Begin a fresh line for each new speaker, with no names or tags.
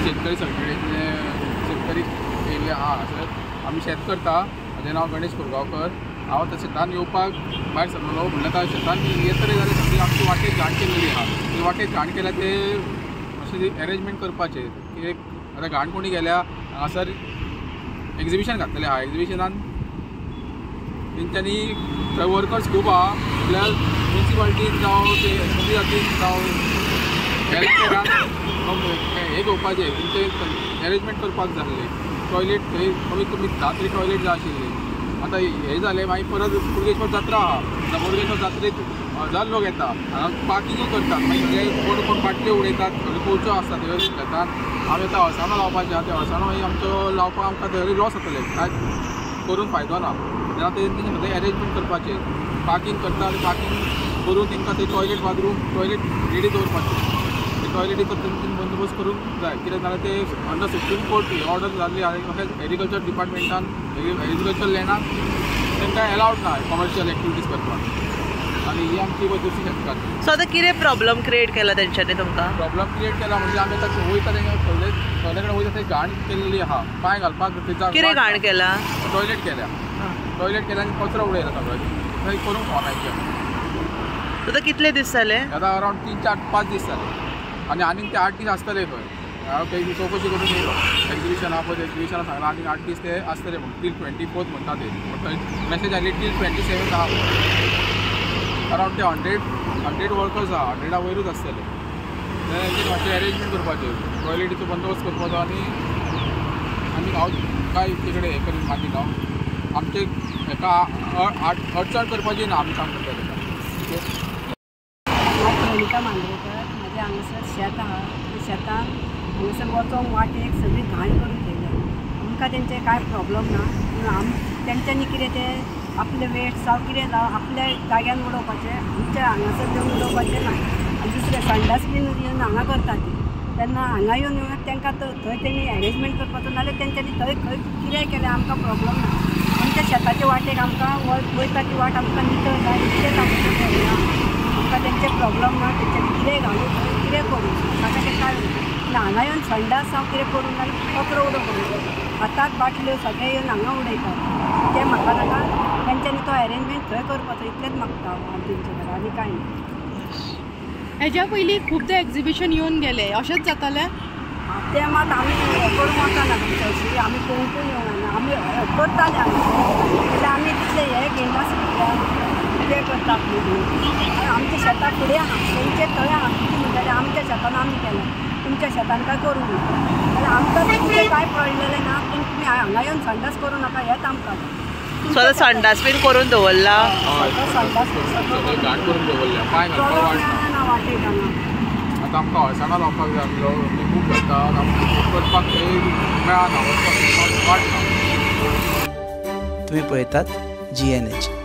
शेतकरी संघटनेचे शेतकरी येयल्ले आहा हांगासर. आमी शेत करता. म्हजें नांव गणेश कोरगांवकर. हांव आतां शेतान येवपाक भायर सरलेलो. म्हणल्यार आतां शेतान येतले जाल्यार सगळी आमची वाटेक घाण केल्ली आहा. ती वाटेक घाण केल्या ते मातशें एरेंजमेंट करपाचें. एक आतां घाण कोणी गेल्या हांगासर एग्जिबिशन घातलेलें आहा. एग्जिबिशनान तेंच्यांनी थंय वर्कर्स खूब आहा. म्हणल्यार मुन्सिपाल्टीन जावं ते एस जातीन जावं हेल्थ हें घेवपाचें तेंचें एरेंजमेंट करपाक जाय आसलें. टॉयलेट थंय कमीत कमी 10 तरी टॉयलेट जाय आशिल्ली. आतां हें जालें मागीर परत मुर्गेश्वर जात्रा आहा. मुर्गेश्वर जात्रेक हजार लोक येता. हांगा पार्किंगूय करतात. मागीर सगळे कोण कोण बाटल्यो उडयतात, सगळे कोळचो आसता थंय शेतान. आमी आतां अळसाणो लावपाचें आहा. ते अळसाणो मागीर आमचो लावपाक आमकां थंय लॉस जातले. कांय करून फायदो ना. तेन्ना तेंचे सगळें एरेंजमेंट करपाचें. पार्किंग करता आनी पार्किंग करून तांकां ते टॉयलेट बाथरूम टॉयलेट रेडी दवरपाचें. टॉयलेटीचो तेंच्यांनी बंदोबस्त करूंक जाय. कित्याक जाल्यार ते अंडर सुप्रीम कोर्ट ऑर्डर जाल्ली आहा. एग्रीकल्चर डिपार्टमेंटान एग्रीकल्चर लँडाक तांकां एलावड ना कमर्शियल एक्टिविटीज करपाक. आनी ही आमची दुसरी शेतकार.
सो आतां कितें प्रॉब्लम क्रिएट केला तेंच्यांनी तुमकां?
प्रॉब्लम क्रिएट केला म्हणजे आमी आतां वयता तेंकां सगळे कडेन वयता थंय घाण केल्ली आहा. पांय घालपाक
कितें घाण केला?
टॉयलेट केल्या. टॉयलेट केल्या आनी कचरो उडयला सगळो. थंय करूंक फावना.
आतां कितले दीस जाले?
आतां अरावंड 3, 4, 5 दीस जाले. आनी आनीक ते 8 दीस आसतले खंय. हांव थंय चवकशी करून येयलो. एग्जिबिशन आहा पळय, एग्जिबिशनाक सांगलां आनीक 8 दीस ते आसतले म्हूण. टील 24 म्हणटा ते. थंय मॅसेज आयली टील 27 आहा. अरावंड ते 100 वर्कर्स आहा. 100 वयरूच आसतले. तेंचे मातशें एरेंजमेंट करपाचें, टॉयलेटीचो बंदोबस्त करपाचो. आनी आनी हांव कांय तिकडे हें करीन मागीर हांव आमचे हेका अडचण करपाची ना. आमी काम करता तेका.
हांव प्रणिता मांद्रेकर. म्हजें हांगासर शेत आहा. शेतान हांगासर वचोंक वाटेक सगळी घाण करून ठेयल्या. आमकां तेंचे कांय प्रॉब्लम ना. पूण तेंच्यांनी कितें तें आपलें वेस्ट जावं कितें जावं आपल्या जाग्यान उडोवपाचें, आमच्या हांगासर येवन उडोवपाचें ना. आनी दुसरें संडास बीन येवन हांगा करता ती तेन्ना हांगा येवन येवन तांकां थंय तेणी एरेंजमेंट करपाचो. नाल्यार तेंच्यांनी थंय खंय कितेंय केलें आमकां प्रॉब्लम ना. आमच्या शेताचे वाटेक आमकां वयता ती वाट आमकां नितळ जाय इतलेंच आमकां ना. आमकां तेंचे प्रॉब्लम ना. तेंच्यांनी कितेंय घालूं थंय कितें करूं ताका तें कांय ना. हांगा येवन संडास जावं कितें करूं नाल्यार कचरो उडोवंक हाताक बाटल्यो सगळें येवन हांगा उडयतात. तें म्हाका नाका. तेंच्यांनी तो एरेंजमेंट थंय करपाचो इतलेंच मागता हांव तेंचे कडेन आनी कांय ना.
हेज्या पयलीं खुबदां एग्जिबिशन येवन गेले अशेंच जातालें?
तें मात आमी हें करूंक वचना तुमच्या. आमी पळोवंकूय येवना. आमी करताले आमी म्हणल्यार आमी तितलें हें घेयनासलें कितें करता आनी आमच्या शेतां फुडें आहा तेंचे थंय आहा. कितें म्हणटालें आमच्या शेतान आमी केलें, तुमच्या शेतान कांय करूंक ना. जाल्यार आमकां तुमचें कांय पडलेलें ना. पूण तुमी हांगा येवन संडास करूं नाका हेंच आमकां.
सो आतां संडास बीन करून दवरला?
संडास
घाण करून दवरल्या. पांय घालपाक वाट
ना वाटेक हांगा.
आतां आमकां अळसाणां लावपाक जाय आसलो. खूब करता आमकां करपाक मेळना, वचपाक वाट ना.
तुमी पळयतात GNH.